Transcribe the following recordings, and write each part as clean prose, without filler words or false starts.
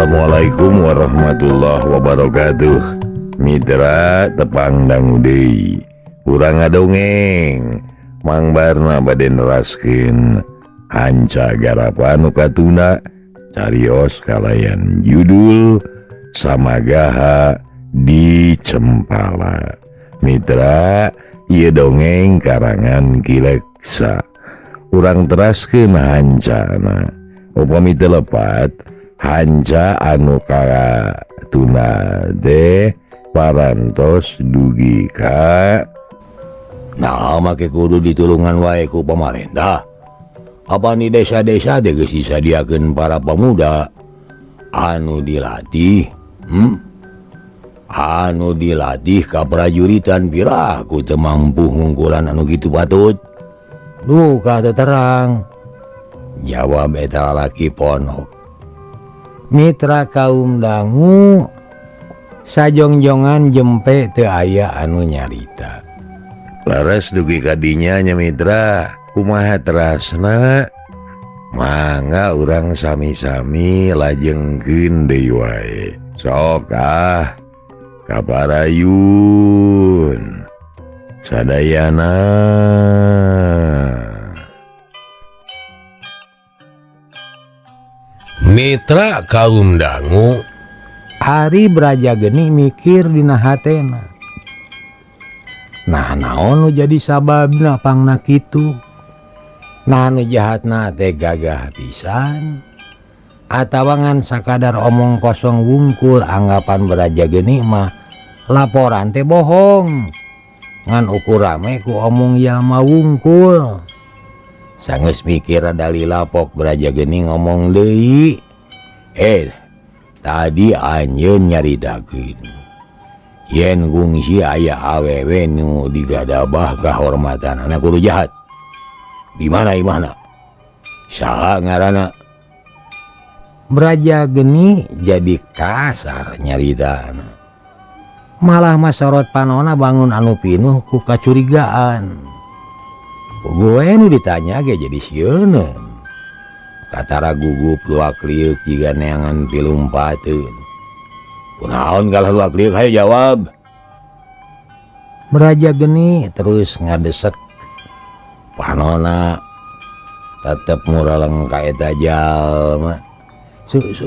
Assalamualaikum warahmatullahi wabarakatuh. Mitra tepang dangu deui. Urang ngadongeng Mang Barna bade neraskeun hanca garapan nu katuna carios kalayan judul Samagaha di Cempala. Mitra, ieu dongeng karangan Ki Leksa. Urang teraskeun hancana. Upami teu lepat hanca anu katuna teh parantos dugi ka Nah, make kudu ditulungan wae ku pamarentah. Apa di desa-desa teh geus disadiakeun para pemuda anu dilatih, Anu dilatih kaprajuritan piraku teu mampu ngungkulan anu kitu patut. Duka teu terang. Jawab eta lalaki ponok. Mitra kaum dangu sajongjongan jempe teu aya anu nyarita. Laras dugi kadinya nya mitra, kumaha terasna? Mangga urang sami-sami lajengkeun deui wae. Sok ah kaparayun sadayana. Mitra kaum dangu, Ari Braja Geni mikir dina hatena. Nah naon nu jadi sababna pangna kitu? Nah nu jahatna teh gagah pisan atawa ngan sakadar omong kosong wungkul anggapan Braja Geni mah laporan teh bohong. Ngan ukur rame ku omong jalma wungkul. Sanggeus mikir rada lapok Braja Geni ngomong deui. Tadi anjeun nyaritakeun yen gungsi aya awewe nu digadabah kahormatan anak kudu jahat. Di mana imahna? Saha ngaranna? Braja Geni jadi kasar nyaritana. Malah masorot panona bangun anu pinuh ku kacurigaan. Gue nu ditanya ge jadi sieuneun. Katara gugup luak liuk jiga neangan pilumpateun. Kunaon kalah luak liuk, hayo jawab. Braja Geni terus ngadesek panona tetep muraleng ka eta jalma.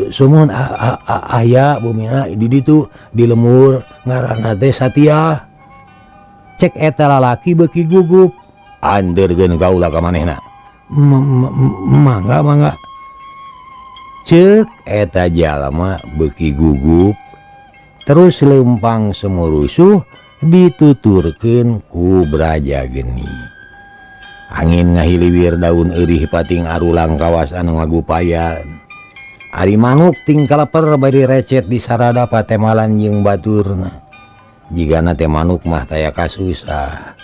Sumuhun aya bumina di ditu di lemur ngaranna teh Satya. Cek eta lalaki beuki gugup. Andeurkeun kaula ka manehna. Mangga mangga. Cek eta jalma beuki gugup terus leumpang sumurusuh dituturkeun ku Braja Geni. Angin ngahiliwir daun eurih pating arulang kawas anu ngagupayan. Ari manuk ting kaleper bari recet di sarada patemalan jeung baturna. Jigana teh manuk mah taya kasusah.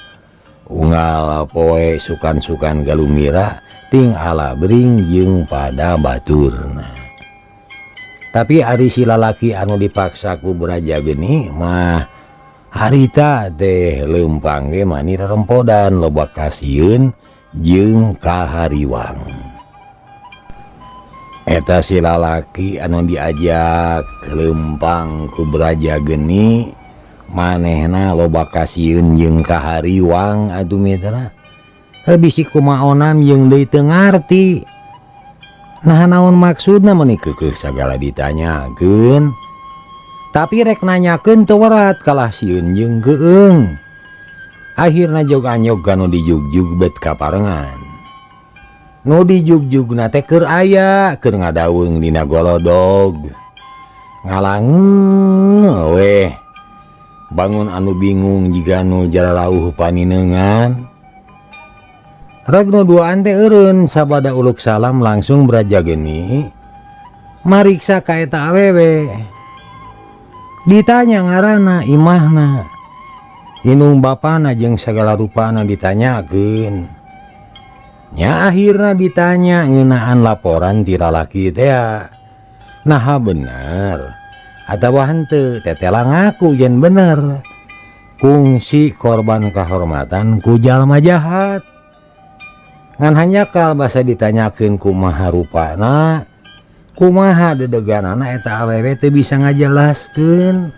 Unggal poe sukan-sukan galumira ting ala bering jeung pada baturna. Tapi ari si lalaki anu dipaksa ku Braja Geni mah harita teh leumpang ge mani rerempodan loba kasieun jeung kahariwang. Eta si lalaki anu diajak leumpang ku Braja Geni manehna loba kasieun jeung kahariwang atuh mitra. Heuh bisi kumaonam jeung deui teu ngarti. Nah naon maksudna meuni keukeuh sagala ditanyakeun. Tapi rek nanyakeun teu werat kalah sieun jeung keung. Akhirna jog anyog ka nu dijugjug bet kaparengan. Nu dijugjugna teh keur aya keur ngadaweung dina golodog. Ngalangeung weh. Bangun anu bingung jiga nu jararauh paninengan. Reg nu duaan teh eureun sabada uluk salam langsung Braja Geni mariksa ka eta awewe. Ditanya ngaranna, imahna, indung bapana jeung sagala rupana ditanyakeun. Nya akhirna ditanya ngeunaan laporan ti lalaki teh. Naha bener atawa henteu, tetela ngaku yen bener. Kungsi korban kahormatan ku jalma jahat. Ngan hanjakal basa ditanyakeun kumaha rupana, Kumaha dedeganana eta awewe teu bisa ngajelaskeun.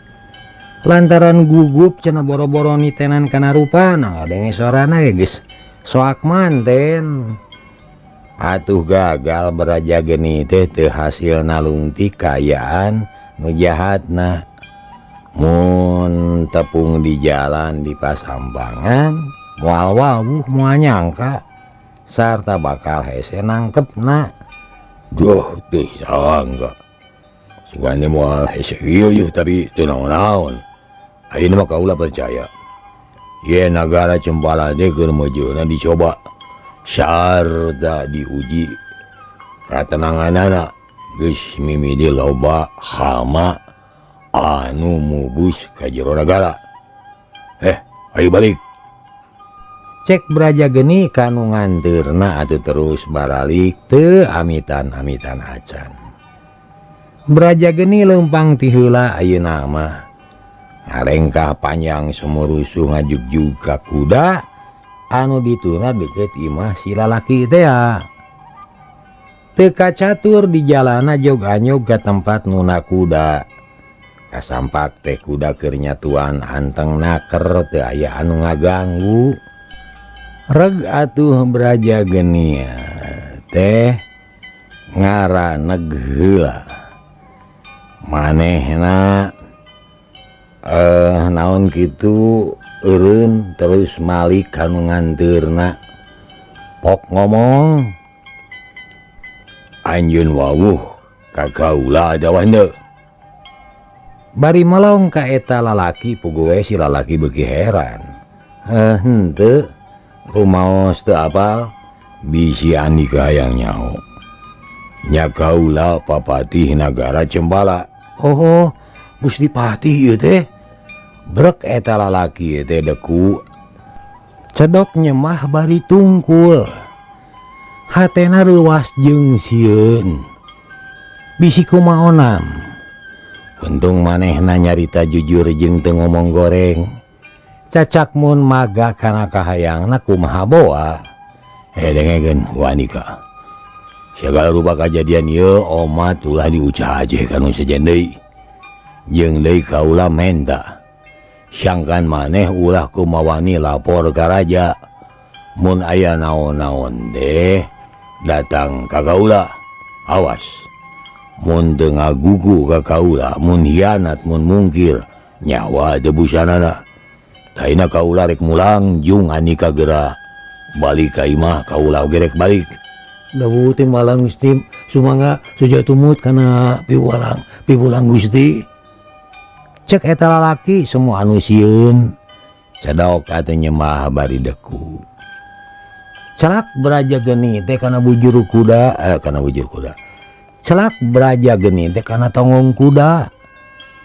Lantaran gugup cenah boro-boro nitenan kana rupana ngadenge sorana ge geus soak manten. Atuh gagal Braja Geni teh teu hasil nalungtik kaayaan nu jahatna. Mun tepung di jalan di pasambangan moal wawuh moal nyangka sarta bakal hese nangkepna. Duh teh sangka. Sugane moal hese ieu yeuh tapi teu naon-naon. Ayeuna mah kaula percaya. Ye nagara Cempala teh keur meujeuhna dicoba sarta diuji katenanganana geus mimidi loba hama anu mubus ka jero nagara. Ayo balik. Cek Braja Geni kanu nganteurna atuh terus baralik teu amitan-amitan acan. Braja Geni leumpang ti heula ayeuna mah. Ngarengkah panjang sumurusuh ngajugjug ka kuda anu dituna deukeut imah si lalaki tea. Teu kacatur di jalana jog anyog ka tempat nuna kuda. Kasampak teh kuda keur nyatuan anteng naker teu aya anu ngaganggu. Reg atuh Braja Geni teh ngaraneg heula. Manehna naon kitu eureun terus malik kanu nganteurna. Pok ngomong anjeun wawuh ka kaula adawa henteu. Bari melong ka eta lalaki puguh we si lalaki beuki heran. Henteu rumaos teu apal bisi Andika hayang nyaho. Nya kaula papatih nagara Cempala. Oh, Gusti Patih ieu teh. Brek eta lalaki teh deku. Cedok nyemah bari tungkul. Hatena reuwas jeung sieun. Bisi kumaonam. Untung manehna nyarita jujur jeung teu ngomong goreng. Cacak mun maga kana kahayangna kumaha boa. Dengekeun Andika. Segala rupa kajadian ieu omat ulah diucah aje kanu sejen deui. Jeung deui kaula menta. Sangkan maneh ulah kumawani lapor ka raja. Mun aya naon-naon deh datang ka kaula. Awas. Mun teu ngagugu ka kaula, mun hianat, mun mungkir, nyawa teu busanana. Taina kaula rek mulang jung Andika geura balik ka imah kaula oge rek balik. Dawu teh malang Gusti sumangga suja tumut kana piwulang piwulang Gusti. Cek eta lalaki semua anu sieun cedok atuh nyembah bari deku. Celak Braja Geni teh kana bujur kuda, kana bujur kuda. Celak Braja Geni teh kana tonggong kuda.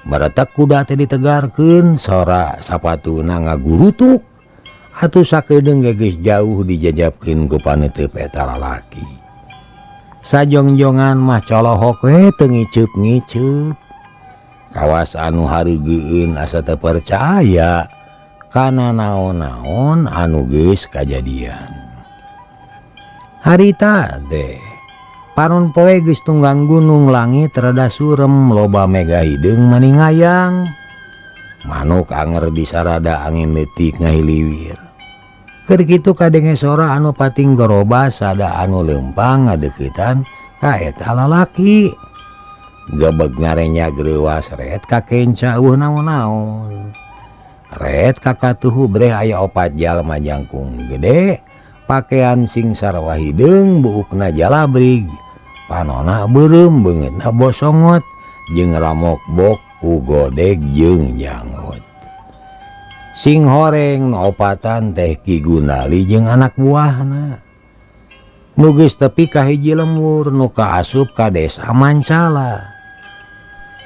Baretek kuda teh ditegarkeun sora sapatuna ngagurutuk. Atuh sakedeung ge geus jauh dijajabkeun ku paneuteub eta lalaki. Sajongjongan mah colohok we teu ngiceup-ngiceup. Kawas anu hareugeun asa teu percaya kana naon-naon anu geus kajadian. Harita teh panon poe geus tunggang gunung langit rada surem loba mega hideung mani ngayang. Manuk anger disarada angin leutik ngahiliwir. Keur kitu kadenge sora anu pating gorobas sada anu leumpang ngadeuketan ka eta lalaki. Gebeg ngarenya greuwas ret ka kenca eueuh naon-naon. Ret ka katuhu breh aya opat jalma jangkung gede, pakaian sing sarwa hideung buukna jalabrig, panona beureum beungeutna bosongot jeung ramokbok ku godeg jeung janggut. Sing horeng nu opatan teh Ki Gundali jeung anak buahna. Nu geus tepi ka hiji lembur nu kaasup ka desa Mancala.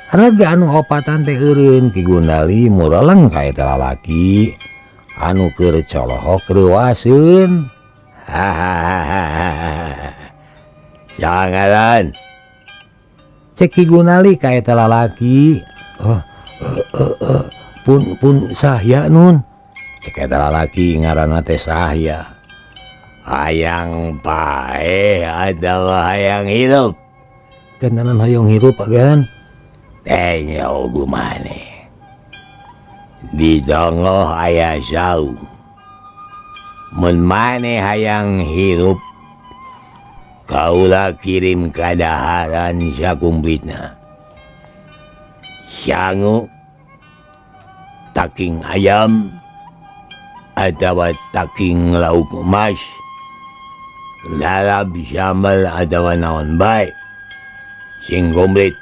Rega anu opatan teh eureun Ki Gundali mureleng ka eta lalaki anu keur colohok reuwaseun. Hahaha. Jangaran. Cek Ki Gundali ka eta lalaki. Oh, pun sahya nun. Cek eta lalaki ngaranna teh sahya. Hayang paeh adalah hayang hidup. Kenalan hoyong hirup agan. Teh nyaho maneh. Di dongoh aya saung. Mun maneh hayang hirup kaula kirim kadaharan sakumplitna. Sangu taking ayam atawa taking lauk emas, lalap sambal atawa naon bae, sing komplit,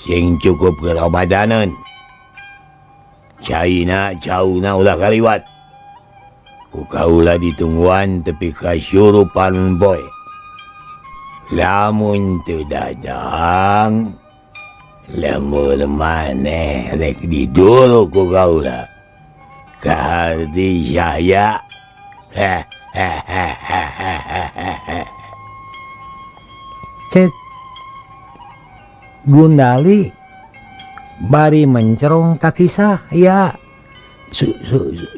sing cukup kerobadanan. Caina cauna ulah kaliwat. Ku kaula ditungguan tepi kasurupan boy. Lamun teu datang, lembur maneh rek didulu ku kaula. Kaharti saya. Cet Gundali bari mencerong ka kisah ya.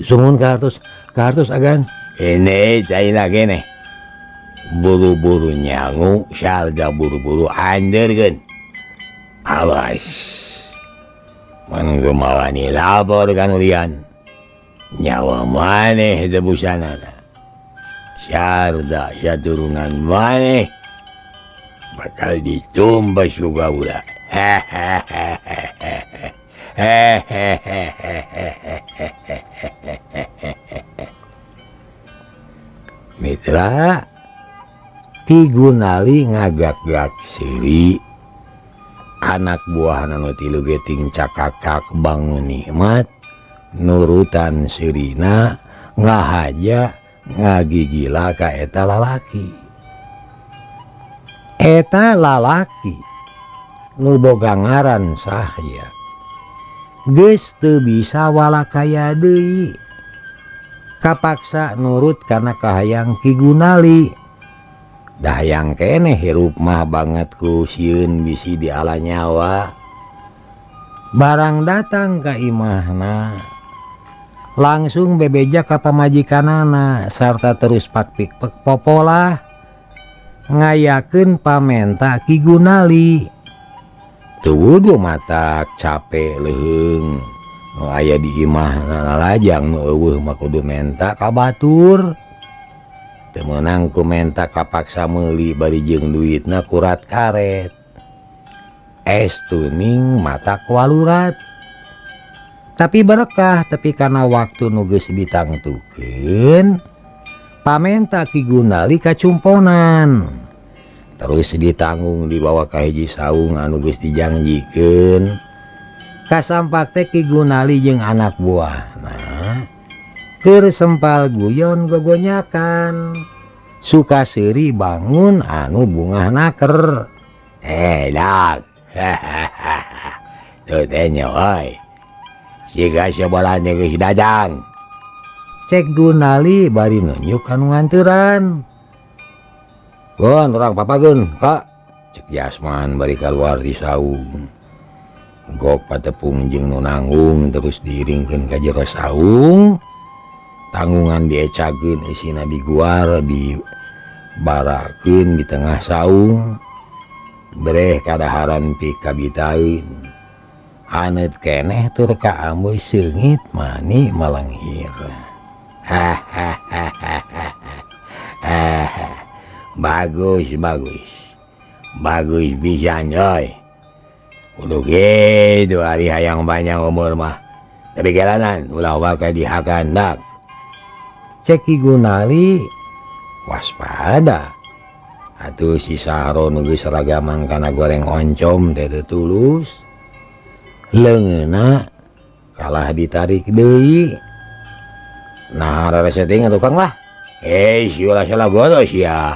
Sumun ka hartos agan. Ini caina keneh. Buru-buru nyangu, sarga buru-buru anderkeun. Awas. Mun kumawani lapor ka nu lian. Nyawa maneh tebusanana. Sarda saturunan maneh bakal ditumbas ku kaula. Mitra, Ki Gunali ngagak-gak seuri, anak buah anu tilu ge ting cakakak bangun nikmat nurutan seurina ngahaja ngagigila ka eta lalaki. Eta lalaki nu boga ngaran Sahya geus teu bisa walakaya deui, kapaksa nurut kana kahayang Ki Gunali. Dah hayang keneh hirup mah banget ku sieun bisi diala nyawa. Barang datang ka imahna langsung bebeja ka pamajikanana sarta terus pakpik popolah ngayakeun pamenta Ki Gunali. Teu wudu matak capek leuheung nu aya di imahna lalajang, nu euweuh mah kudu menta ka batur. Teu meunang ku menta kapaksa meuli bari jeung duitna kurat karet. Es tuning matak walurat. Tapi berkah tepi kana waktu nu geus ditangtukeun, pamenta Ki Gunali kacumponan. Terus ditanggung dibawa ka hiji saung anu geus dijangjikeun. Kasampak teh Ki Gunali jeung anak buahna keur sempal guyon gogonyakan. Suka seuri bangun anu bungah naker. Eh, dak. Tuh teh nya euy. Siga sebelah geus dadang. Cek Gunali bari nunjuk kanu nganturan. Gon, urang papageun, Kak. Cek Jasman bari kaluar di saung. Gok patepung jeung nu nanggung terus diiringkeun ka jero saung. Tanggungan diecakeun isina diguar dibarakeun di tengah saung. Bereh kadaharan pikabitaeun. Haneut keneh tur kaambeui seungit mani malenghir. Hahaha. Bagus, bagus. Bagus pisan euy. Kudu kitu ari hayang panjang umur mah. Tapi jalanan ulah waka dihakan dak. Cek Ki Gunali waspada. Atuh si Sahro nu geus seragaman kana goreng oncom teh teu tulus. Leungeunna kalah ditarik deui. Nah, rarese teuing atuh Kang lah. Eh, si ulah salah goros ya.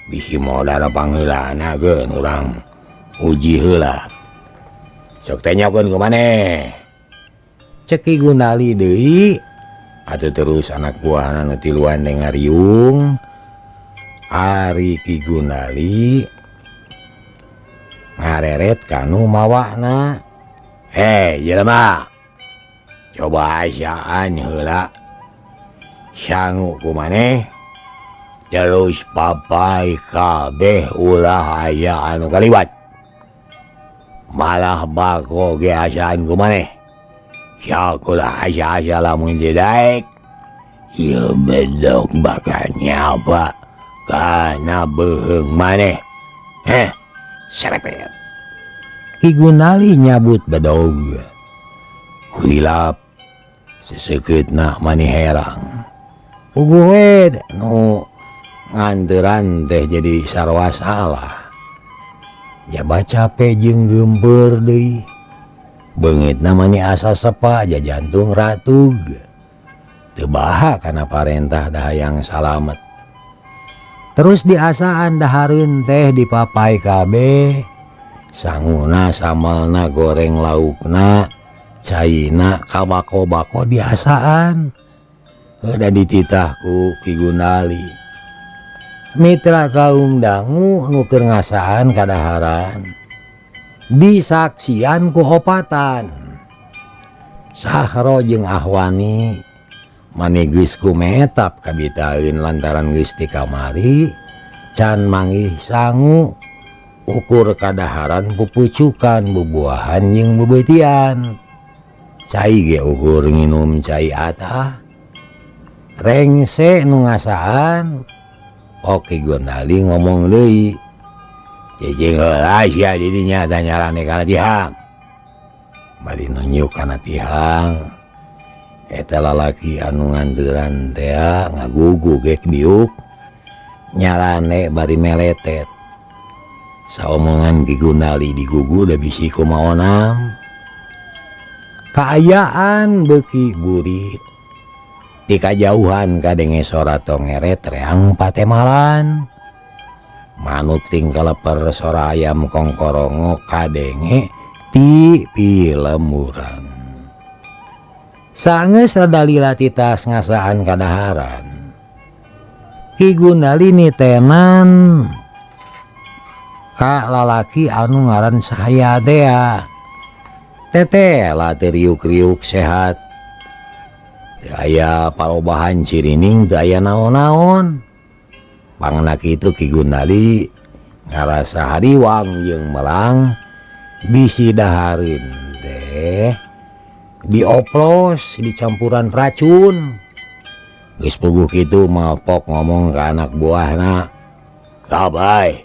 Bisi modal pangheulana geun urang uji heula. Sok tanyakeun ku maneh. Cek Ki Gunali deui. Atuh terus anak buahna nu tiluan teh ngariung. Ari Ki Gunali ngareret kanu mawakna. Hei, jelema. Coba asaan heula. Sangu ku maneh. Terus papai kabeh ulah aya anu kaliwat. Malah bako ge asaan ku maneh. Syakulah asa-asa lamun teu daek. Ieu bedog bakal nyaba kana beuheung maneh. Heh, serepet. Ki Gunali nyabut bedog. Kurilap sesekeutna mani herang. Puguh we nu nganteran teh jadi sarwa salah. Jaba cape jeung geumpeur deui. Beungitna mani asa sepa ja jantung ratug. Teu baha kana parentah dahayang salamet. Terus diasaan dahareun teh dipapai kabeh. Sanguna samelna goreng laukna, caina kabako-bako diasaan. Udah dititah ku Ki Gunali. Mitra kaum dangu nu keur ngasaan kadaharan. Disaksian ku opatan. Sahro jeung Ahwani mani geus kumetap kabitaeun lantaran geus ti kamari can manggih sangu ukur kadaharan pupucukan bubuahan jeung bebeutian. Cai ge ukur nginum cai atah. Rengse nu ngasaan. Oke Gunali ngomong deui. Cicing heula sia di dinya tanyarane kana tihang. Bari nunjuk kana tihang. Eta lalaki anu nganturan tea ngagugu ge diuk. Nyarane bari meletet. Saomongan Ki Gunali digugu da bisi kumaonam. Kaayaan beuki burit. Di kajauhan kadenge sora tongeret reang patemalan. Manuk ting kaleper sora ayam kongkorongo kadenge ti pilemburan. Sangeus rada lila titas ngasaan kadaharan. Ki Gunali nitenan ka lalaki anu ngaran Sahaya tea. Teteh lah teu riuk-riuk sehat. Teu aya parobahan cirining, teu aya naon-naon. Pangna kitu Ki Gunali ngarasa hariwang jeung melang bisi dahareun teh dioplos dicampuran racun. Geus puguh kitu mapok ngomong ka anak buahna. Kabay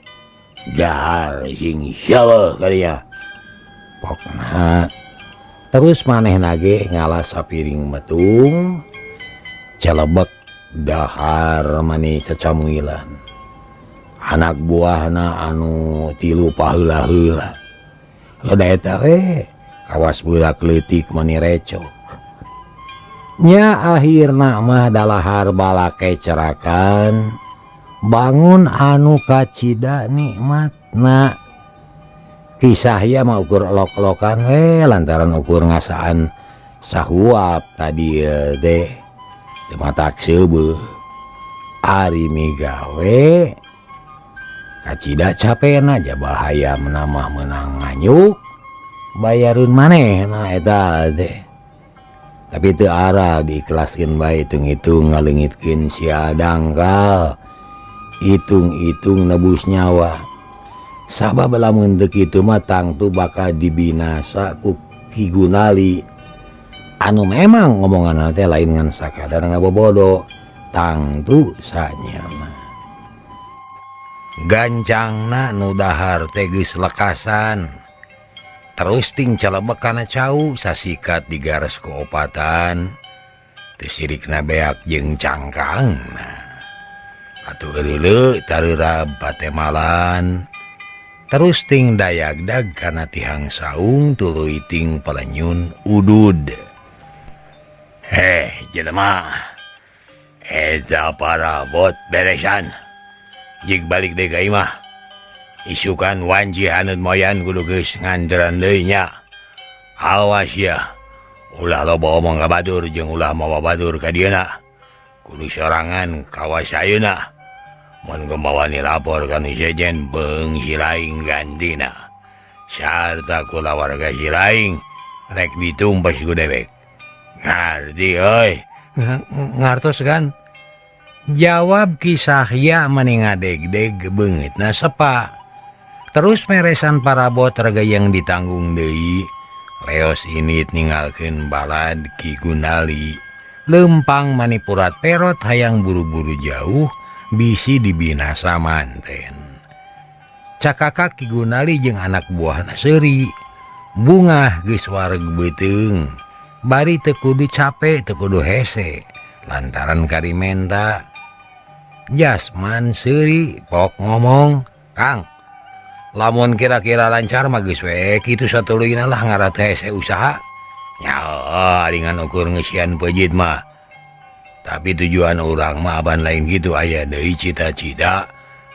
dahar sing siapa kalinya. Pokna terus manehna ge ngalas sapiring metung celebek dahar mani cecamuilan. Anak buahna anu tilu paheula-heula. Heuda eta we kawas budak leutik mani recok. Nya akhirna mah dalahar balake cerakan bangun anu kacida nikmatna. Kisah ya mah ukur elok-elokan we lantaran ukur ngasaan sahuap tadi teh teu matak seubeuh. Ari migawe kacida capena aja bahaya menamah menang nganyuk bayareun manehna eta teh. Tapi teu arah diikhlaskeun bae hitung-hitung ngaleungitkeun sia dangkal, hitung-hitung nebus nyawa. Sabab lamun teu kitu mah tangtu bakal dibinasa ku Ki Gunali. Anu memang ngomonganna teh lain ngan sakadar ngabobodo, tangtu sanyana. Gancangna nu dahar teh geus lekasan. Terus ting celebek kana cau sasikat digares ku opatan. Teu sirikna beak jeung cangkangna. Atuh eureuleuh tareurab patemalan. Terus ting dayagdag kana tihang saung tuluy ting palenyun udud. Heh, jelema. Eta parabot beresan. Jig balik deui ka imah. Isukan wanci haneut moyan kudu geus nganteran deui nya. Awas ya. Ulah loba omong ka batur jeung ulah mawa batur ka dieuna. Kudu sorangan kawas ayeuna. Mun gemawani lapor ka nu sejen beung silaing gantina. Sarta kulawarga silaing rek ditumpes ku dewek. Ngarti euy. Ngartos kan? Jawab Ki Sahya mani ngadegdeg beungeutna sepa. Terus meresan parabot raga yang ditanggung deui. Leos init ninggalkeun balad Ki Gundali. Lempang manipurat perot hayang buru-buru jauh bisi dibinasa manten. Cakaka Ki Gundali jeung anak buahna seuri. Bungah geus wareg beuteung. Bari teu kudu cape teu kudu hese lantaran karimenta. Jasman seuri pok ngomong, "Kang, lamun kira-kira lancar mah geus we kitu satuluyna lah ngarat hese usaha." Nya ringan ukur ngeusian peujeut mah. Tapi tujuan urang mah aban lain gitu aya deui cita-cita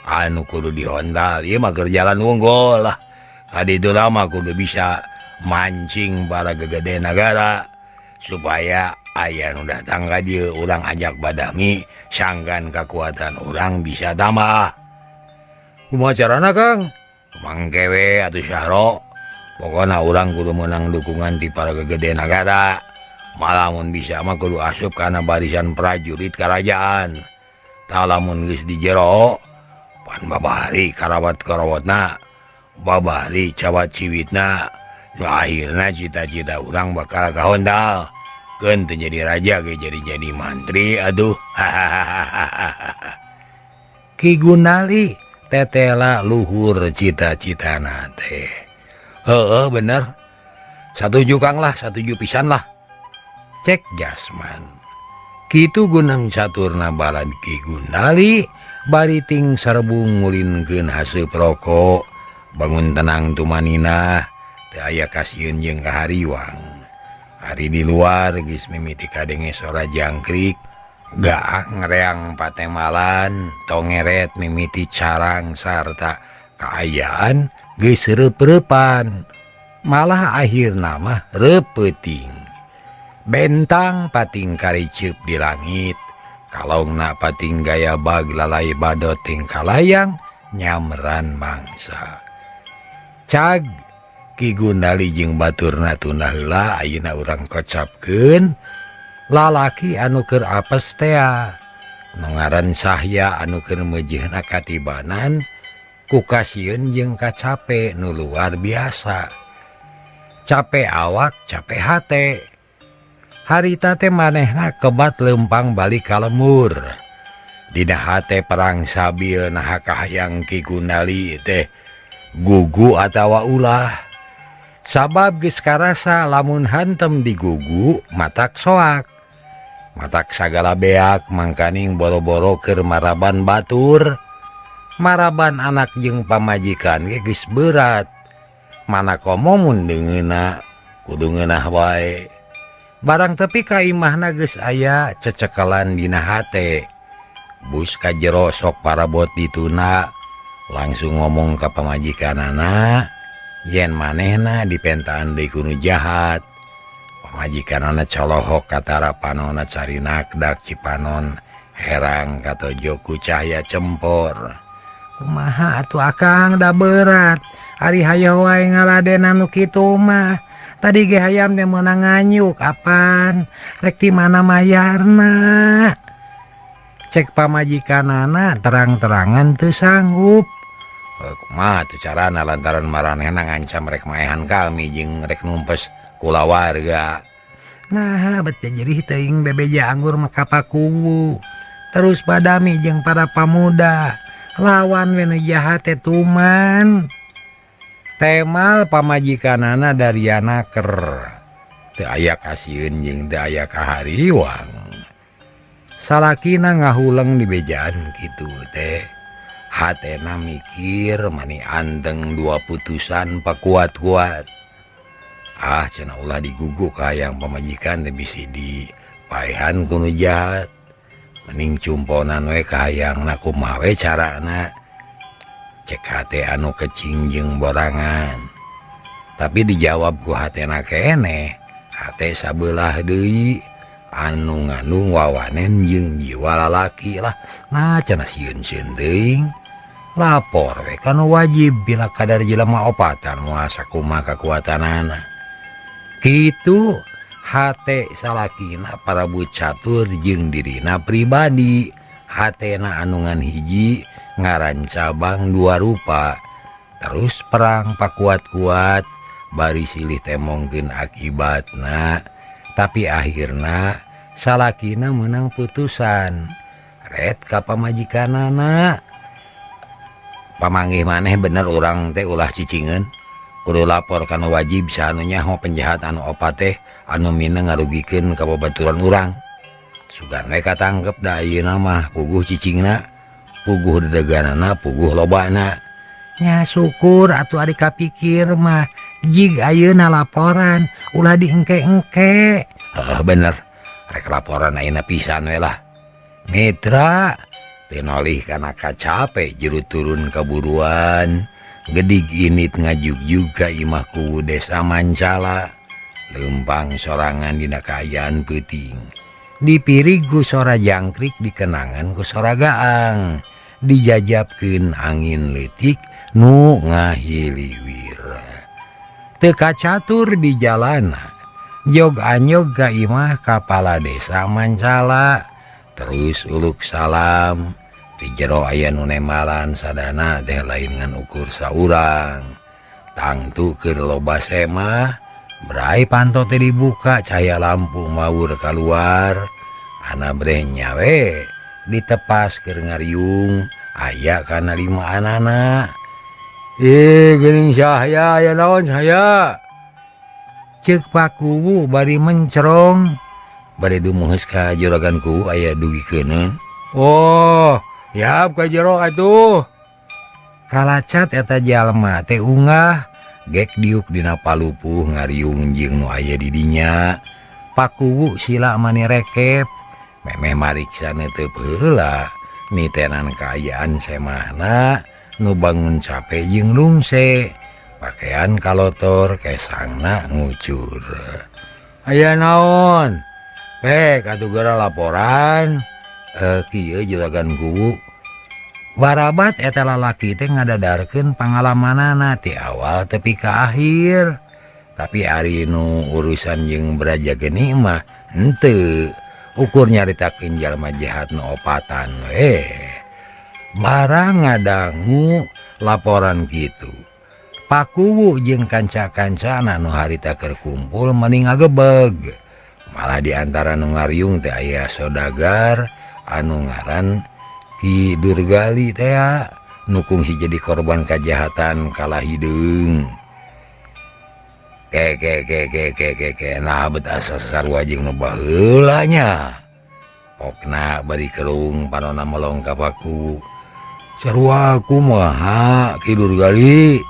anu kudu dihontal. Ieu mah keur jalan wunggul lah. Kaditu mah kudu bisa mancing para gegede nagara supaya aya nu datang ka dieu urang ajak badami sangkan kakuatan urang bisa tambah. Kumaha carana Kang? Mangke we atuh Syahro. Pokona urang kudu menang dukungan ti para gegede nagara. Malah mun bisa mah kudu asup kana barisan prajurit kerajaan. Tah lamun geus di jero pan babari karawat-karawatna, babari cawat ciwitna. Nu akhirna cita-cita urang bakal kahontal. Keun teu jadi raja ge jadi mantri aduh. Ki Gundali tetela luhur cita-citana teh. Heeh bener. Satuju Kang lah, satuju pisan lah. Cek Jasman. Kitu gunang caturna balad Ki Gundali bari ting sarbung ngulinkeun haseup rokok. Bangun tenang tumanina teu aya kasieun jeung kahariwang. Ari di luar geus mimiti kadenge sora jangkrik, gaah ngreang patemalan, tongeret mimiti carang sarta kaayaan geus reup-reupan. Malah akhirna mah reupeuting. Bentang pating kariceup di langit, kalongna pating gaya bag lalai badot ting kalayang nyamran mangsa. Cag Ki Gundali jeung baturna tunda heula ayeuna urang kocapkeun lalaki anu keur apes tea. Nu ngaran Sahya anu keur meujeuhna katibanan ku kasieun jeung kacape nu luar biasa. Cape awak, cape hate. Harita teh manehna kebat lempang balik ka lemur. Dina hate perang sabil naha kahayang Ki Gundali teh gugu atawa ulah. Sabab geus karasa lamun hantem digugu matak soak. Matak sagala beak mangkaning boro-boro keur maraban batur. Maraban anak jeung pamajikan ge geus berat. Mana komo mun deungeuna kudu ngeunah wae. Barang tepi ka imahna geus aya cecekelan dina hate. Bus ka jero sok parabot dituna langsung ngomong ka pamajikanana yen manehna dipentaan deui ku nu jahat. Pamajikanana colohok katara panonna carinak dak cipanon herang katojo ku cahya cempor. Kumaha atuh Akang da berat. Ari hayoh wae ngaladenan nu kitu mah. Tadi ge hayam teh meunang nganyuk apan rek ti mana mayarna. Cek pamajikanana terang-terangan teu sanggup. Kumaha tuh carana lantaran maranehna ngancam rek maehan kami jeung rek numpes kulawarga. Nah, bet jadi teuing bebeja anggur mah kapakuwu. Terus badami jeung para pamuda lawan we nu jahat teh tuman. Temal pamajikanana Dariana ker. Teu aya kasieun jeung teu aya kahariwang. Salakina ngahuleng di bejaan kitu teh. Hatena mikir mani anteng dua putusan pakuat-kuat. Ah cenah ulah digugu ka hayang pamajikan teh bisi dipaehan ku nu jahat. Mending cumponan we ka hayangna kumaha we carana. Cek hate anu kecing jeung borangan. Tapi dijawab ku hatena keneh, hate sabelah deui anu ngandung wawanen jeung jiwa lalaki lah. Nah cenah sieun-sieun teuing. Lapor we ka nu wajib bila kadar jelema opatan moal sakumaha kakuatanana. Kitu hate salakina Prabu Catur jeung dirina pribadi Hatena anungan hiji ngaran cabang dua rupa terus perang pakuat-kuat bari silih temongkeun akibatna tapi akhirna salakina menang putusan ret ka pamajikanana pamanggih maneh bener urang teh ulah cicingeun kudu lapor kana wajib saanu nyaho penjahat anu opat teh anu mineng ngarugikeun ka babaturan urang sugan we katangkep da ayeuna mah puguh cicingna puguh dedeganana puguh lobana nya syukur atuh ari kapikir mah jig ayeuna laporan ulah diengke-engke heuh bener rek laporan ayeuna pisan we lah mitra teu nolih kana kacape jero turun kaburuan gedig init ngajugjug ka imah kuwu desa Mancala leumpang sorangan dina kaayaan peuting dipirig ku sora jangkrik dikenangan ku sora gaang dijajabkeun angin leutik nu ngahiliwir teu kacatur di jalana jog anyog ka imah kapala desa Mancala terus uluk salam di jero aya nu nemalan sadana teh lain ngan ukur saurang tangtu keur loba semah Brai panto teh dibuka cahaya lampu mawur keluar ana breh nyawe ditepas keur ngariung aya kana lima anana geuning cahaya aya naon cahaya ceuk pakuwu bari mencerong bari dumuheus ka juragan kuwu aya dugi keuneun oh yap ka jero atuh kalacat eta jalma teh ungah gek diuk dina palupuh ngariung jeung nu aya di dinya pakuwu sila mani rekep memeh mariksa teu heula nitenan kaayaan semahna nu bangun cape jeung lungse pakaian kalotor kesangna ngucur aya naon pek atuh geura laporan kieu juragan kuwu Barabat eta lalaki teh ngadadarkeun pangalamanana ti awal tepi ka akhir. Tapi ari nu urusan jeung Braja Geni mah henteu. Ukur nyaritakeun jalma jahat nu opatan we. Barang ngadangu laporan kitu. Pakuwu jeung kanca-kancana nu harita keur kumpul meni ngagebeg. Malah di antara nu ngariung teh aya sodagar anu ngaran Ki Durgali teh nukung si jadi korban kejahatan kalah hideung. Ke ke ke ke ke ke ke nah bet asa sarua jeung nu baheula nya. Pokna bari kerung panona melong ka Pakuwu. Sarua kumaha Ki Durgali?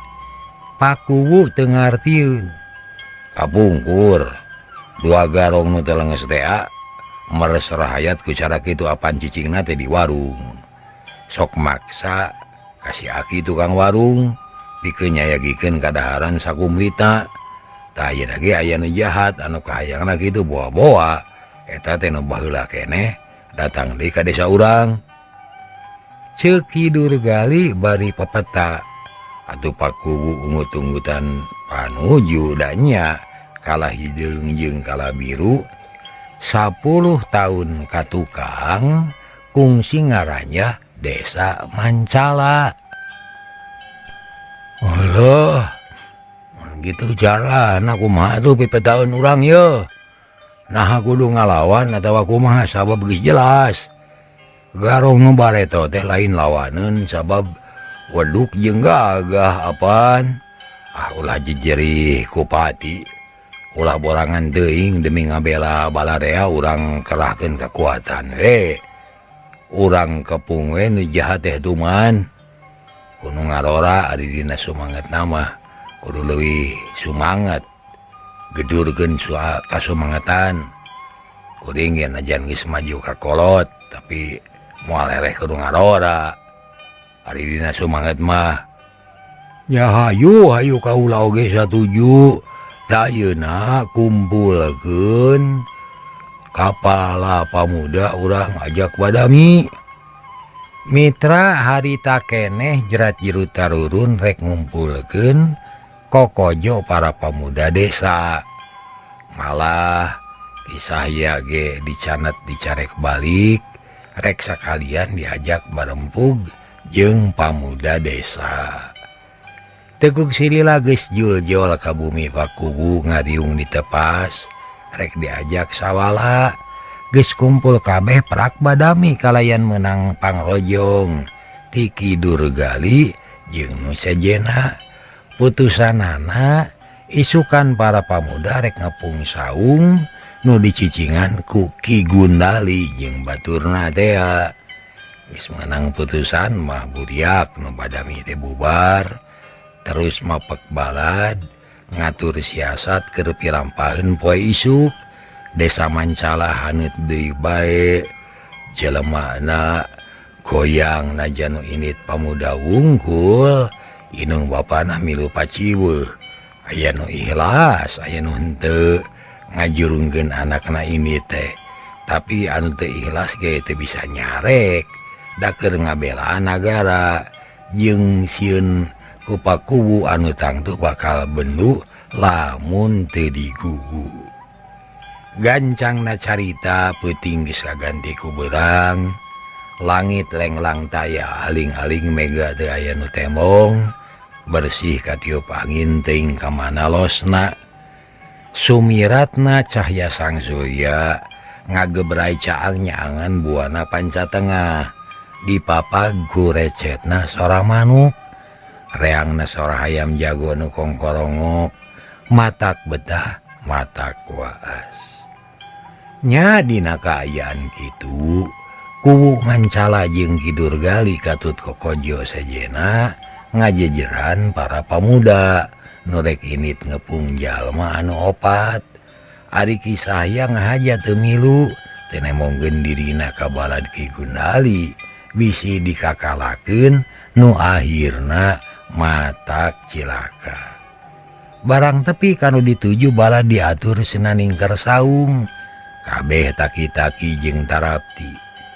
Pakuwu teu ngartieun. Kapungkur dua garong nu teh leungeus teh meres rahayat ku cara kitu apan cicingna teh di warung. Sok maksa kasih aki tukang warung pikeun nyayagikeun kadaharan sakumlita. Tah ayeuna ge aya nu jahat anu kahayangna kitu boa-boa eta teh nu baheula keneh datang deui ka desa urang. Ceuk Ki Durgali bari pepeta atuh Pakuwu ungut-ungutan panuju da nya kalah hideung jeung kalah biru 10 tahun katukang kungsi ngarannya desa Mancala. Allah, gitu jalan aku mah tuh pipetaun urang ye. Nah kudu ngalawan atawa kumaha sabab geus jelas. Garong nu bareto teh lain lawaneun sabab weduk jeung gagah apan. Ah ulah jejerih kupati. Ulah borangan teuing demi ngabela balarea urang kerahkeun kekuatan we. Urang kepung we nu jahat teh tuman. Kudu ngarora ari dina sumanget nama kudu leuwih sumanget. Gedurkeun kasumangetan. Kuring ge najan geus maju ka kolot tapi moal eleh kudu ngarora. Ari dina sumanget mah ya hayu hayu kaula oge satuju. Ayeuna kumpulkeun kapala pamuda urang ajak badami. Mitra harita keneh jerat jiru tarurun rek ngumpulkeun kokojo para pemuda desa. Malah kisah ya ge dicanet dicarek balik Rek sakalian diajak barempug jeung pamuda desa. Tekuk silila geus juljol ka bumi Pakubu ngariung ditepas rek diajak sawala geus kumpul kabeh prak badami kalayan menang pangrojong ti Ki Durgali jeung nu sejena. Putusanana isukan para pamuda rek ngepung saung nu dicicingan ku Ki Gundali jeung baturna tea. Geus menang putusan mah buriak nu badami teh bubar terus mapek balad ngatur siasat keur pilampaheun poe isuk. Desa Mancala haneut deui bae jelemana goyang najan nu init pamuda wungkul inung bapana milu paciweuh aya nu ikhlas aya nu henteu ngajurungkeun anakna ini teh tapi anu teu ikhlas ge teu bisa nyarek da keur ngabelaan nagara jeung sieun ku Pakubu anu tangtu bakal bendu lamun teu digugu. Gancangna carita peuting geus kaganti ku beurang langit lenglang taya aling-aling mega teu aya nu tembong bersih katiup angin teuing ka mana losna. Sumiratna cahya sang surya ngagebrai caang nyaangan buana panca tengah dipapag ku recetna sora manuk reangna sora hayam jago nu kongkorongok matak betah matak waas. Nya dina kaayaan kitu kuwu Mancala jeung Ki Durgali katut kokojo sejena ngajejeran para pamuda nu rek init ngepung jalma anu opat. Ari kisah yang ngahaja teu milu teu nemongkeun dirina ka balad Ki Gundali bisi dikakalakeun nu akhirna matak cilaka. Barang tepi kanu dituju balad diatur senaningker saung kabeh taki-taki jeung tarapti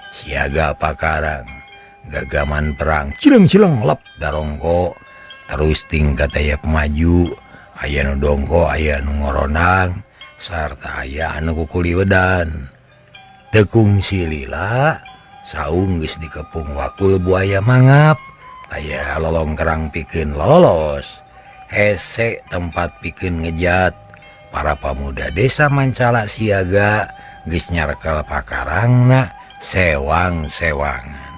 siaga pakarang gagaman perang cileng-cileng lep darongko terus tingkat aya pemaju aya nu dongko aya nu ngoronang sarta aya anu kukuliwedan. Tekung silila saung geus dikepung wakul buaya mangap aya lolongkerang pikeun lolos hese tempat pikeun ngejat. Para pamuda desa Mancala siaga geus nyarkel pakarangna sewang-sewangan.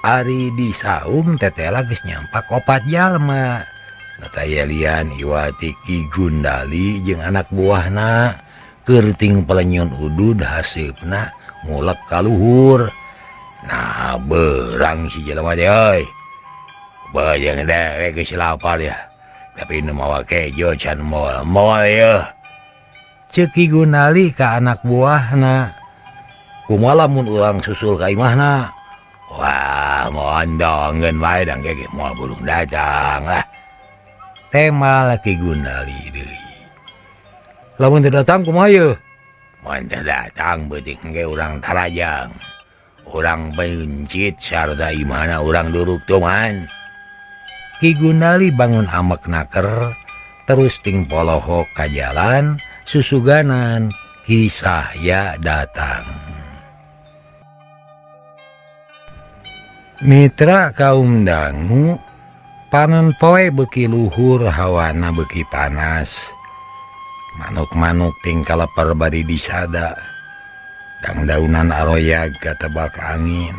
Ari di saung tetela geus nyampak opat jalma. Natayalian Iwati Ki Gundali jeung anak buahna kerting pelenyun udud haseupna ngulek ka luhur. Nah berang si jelema teh euy. Beujeung dewek geus lapar ya. Tapi nu mawa kejo can moal-moal yeuh. Ceuk Ki Gundali ka anak buahna. Kumaha lamun urang susul ka imahna? Wah, mondongeun wae dang ge moal burung datang lah. Tema Ki Gundali deui. Lamun teu datang kumaha yeuh? Mun teu datang beuting ge urang tarajang. Urang bencit sarta imahna urang duruk tuman. Ki Gundali bangun amek naker terus ting polohok ka jalan susuganan Kisahya datang. Mitra kaum dangu panon poe beuki luhur hawana beuki panas. Manuk-manuk ting kaleper bari disada. Dangdaunan aroyag katebak angin.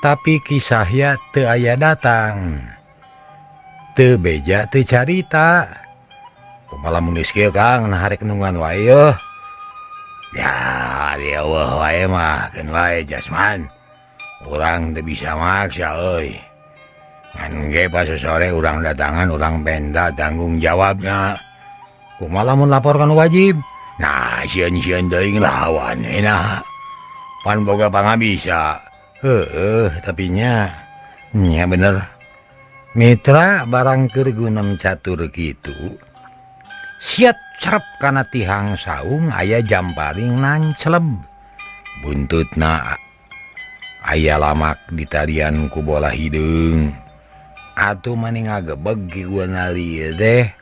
Tapi Kisahya teu aya datang. Teu beja teu carita. Kumaha lamun geus kieu Kang nah rek nungguan wae yeuh. Ya dieuweuh wae mah keun wae Jasman. Urang teu bisa maksa euy. Ngan ge pas sore urang datangan urang benda tanggung jawabna. Kumaha lamun lapor ka nu wajib? Nah sieun-sieun teuing lawan enak. Pan boga pangabisa. Heueuh tapi nya nya bener. Mitra barang keur gunem catur kitu siat cerep kana tihang saung aya jamparing nanceleb. Buntutna aya lamak ditalian ku bola hideung. Atuh mani ngagebeg Ki Gundali teh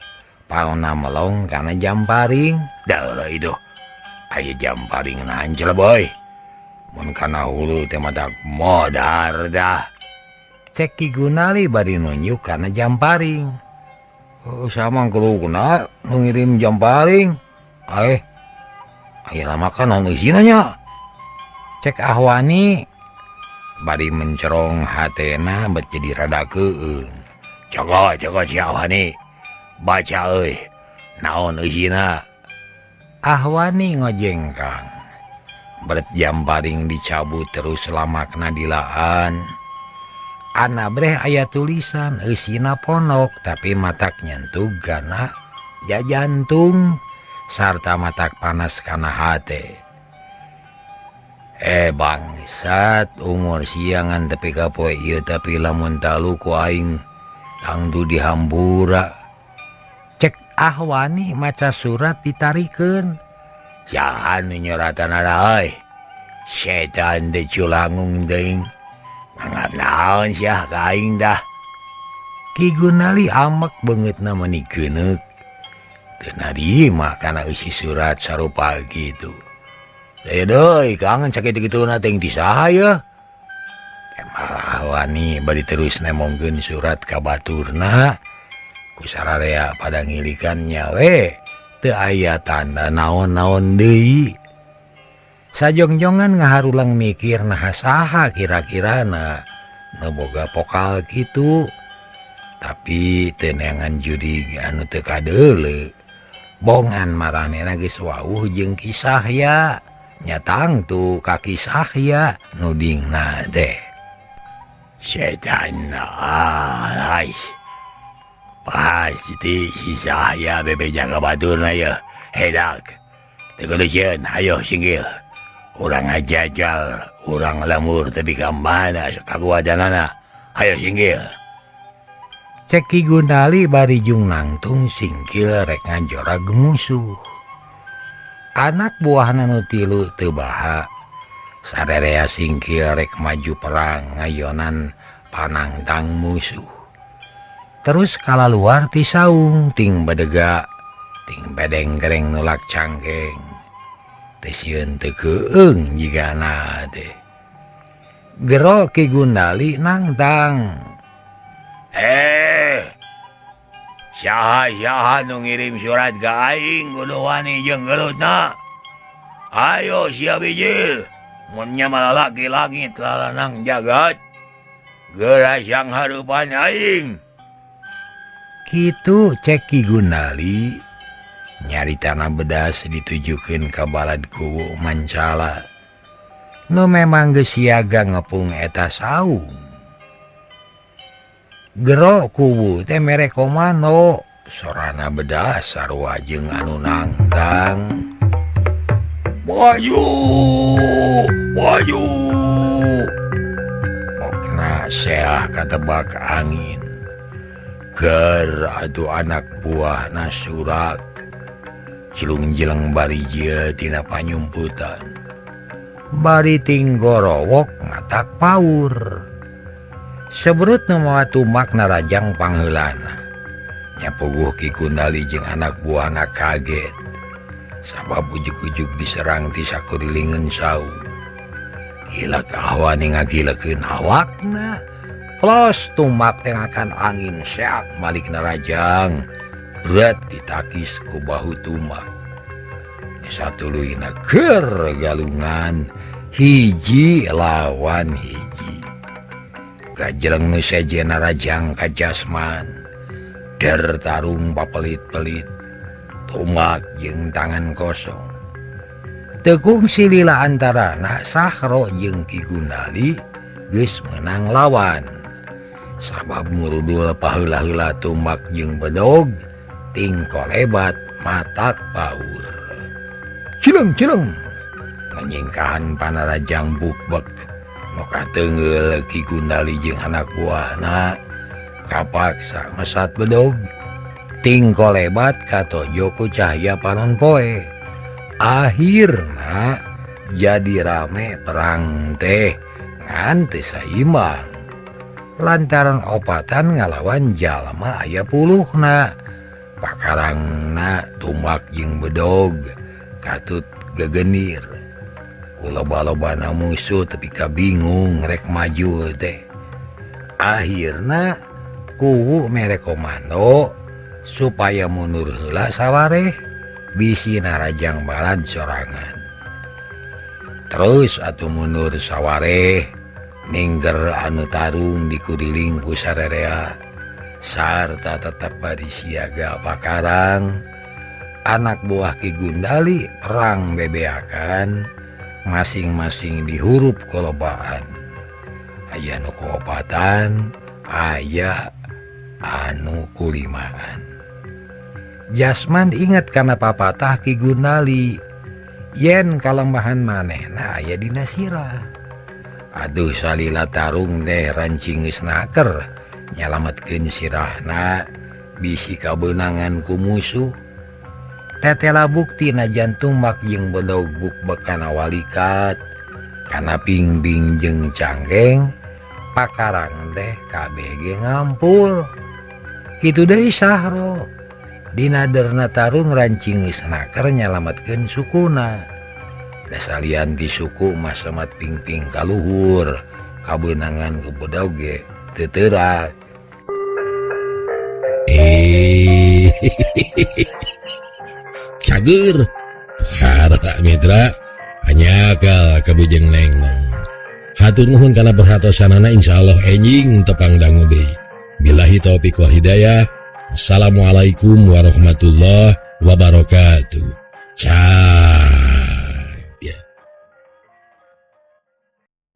palona melong kana jamparing. Dah itu aya jamparing nanceleb euy. Mun kana hulu teh matak modar dah. Cek Ki Gunali bari nunjuk kana jamparing. Oh, sama kelukna ngirim jamparing. Ayeuna mah naon eusina nya. Cek Ahwani bari mencerong hatena bet jadi rada keung. Jaga jaga si Ahwani. Baca euy. Naon eusina? Ahwani ngojengkang. Beret jamparing dicabut terus lamakna dilaan. Ana breh aya tulisan eusina ponok tapi matak nyentuh gana jajantung sarta matak panas kana hate. Bangsat umur siangan tepi ka poe ieu tapi lamun talu ku aing tangtu dihampura. Cek Ahwani maca surat ditarikeun. Jangan nyuratan euy. Setan teh culangung teuing. Anggap naon sia ka aing dah. Ki Gunali amek beungeutna meuni geuneuk. Teu narima kana eusi surat sarupa kitu. Deui kangen sakitu-kituna teh ti saha yeuh. Ahwani bari terus nemongkeun surat ka baturna. Ku sararea pada ngilikan nya we teu aya tanda naon-naon deui. Sajongjongan ngaharulang mikir naha saha kira-kirana nu boga pokal kitu. Tapi teu neangan jurig anu teu kadeuleu. Bongan maranehna geus wawuh jeung kisah ya. Nyatang tuh kaki sahya nudingna teh. Setan ai. Pasti si sahya bebeja ka baturna yeuh. Hedak. Teu kudu ayo singgil. Urang ngajajal, urang lemur tepi ka mana kakuatanana. Ayo singgil. Cek Ki Gunali bari jung nangtung singkil rek ngajorag musuh. Anak buahna nu tilu teu baha. Sarerea singkil rek maju perang ngayonan panangtang musuh. Terus kalaluar ti saung ting bedega, ting bedenggereng nulak cangkeng. Teu sieun teu keung jigana teh. Gero Ki Gundali nangtang. Saha-saha nu ngirim surat ka aing kudu wani jeung gelutna. Ayo sia bijil, mun nya malalaki langit lalanang jagat. Geura sang hareupan aing. Kitu cek Ki Gunali nyaritana bedas ditujukeun ka balad kuwu Mancala. Nu memang geus siaga ngepung eta saung. Gero kuwu teh mere komando sorana bedas sarua jeung anu nangtang. Maju, maju. Pokna seah katebak angin. Ger atuh anak buahna surak. Cilung-jeleng bari jil tina panyumputan. Bari tinggorowok matak paur. Seberut nu mawa tumak narajang pangheulana. Nya puguh Ki Gundali jeung anak buahna kaget. Sabab ujug-ujug diserang ti sakurilingeun saung. Gila Ahwani ngagilekeun awakna. Plos tumak teh ngakan angin seak malik narajang. Berat ditakis ku bahu tumak. Satuluyna keur galungan hiji lawan hiji. Gajeleng nu sejenna rajang ka jasman. Der tarung papelit-pelit. Tumak jeung tangan kosong. Teu kungsi lila antarana Sahro jeung Ki Gundali geus meunang lawan. Sabab ngurudul paheula-heula tumak jeung bedog tingkolebat matak paur. Cileng-cileng nyingkahan panarajang bukbek. Nu kateunggeul Ki Gundali jeung anak buahna kapaksa mesat bedog. Tingkolebat katojo ku cahya panon poe. Akhirna jadi rame perang teh ngan teu saimbang. Lantaran opatan ngalawan jalma aya puluhna. Pakarangna tumak jeung bedog katut gegenir. Ku loba-lobana musuh tepi ka bingung rek maju teh. Akhirna kuwu mere komando supaya mundur heula sawareh bisi narajang balad sorangan. Terus atuh mundur sawareh ningger anu tarung dikuliling ku sarerea sarta tetep bari siaga pakarang. Anak buah Ki Gundali perang bebeakan masing-masing dihurup kolobaan. Aya nu kuopatan, aya anu kulimaan. Jasman inget kana papatah Ki Gundali yen kalemahan manehna aya dina sirah. Aduh salila tarung teh rancing geus naker nyalametkeun sirahna bisi kabeunangan ku musuh. Tetela bukti na jantung mak jeung bedog buk bekana walikat kana pingbing jeung cangkeng pakarang teh KBG ngampul. Kitu deui Sahro dina derna tarung rancing geus naker nyalametkeun sukuna. Dasalian ti suku mah samat pingping kaluhur kabeunangan ku bedog ge teu teurak. Cager para mitra hanyakal kabujeng neng. Hatur nuhun kana perhatosanana, insyaallah enjing tepang dangu deui. Billahi taufik wal hidayah. Assalamualaikum warahmatullahi wabarakatuh.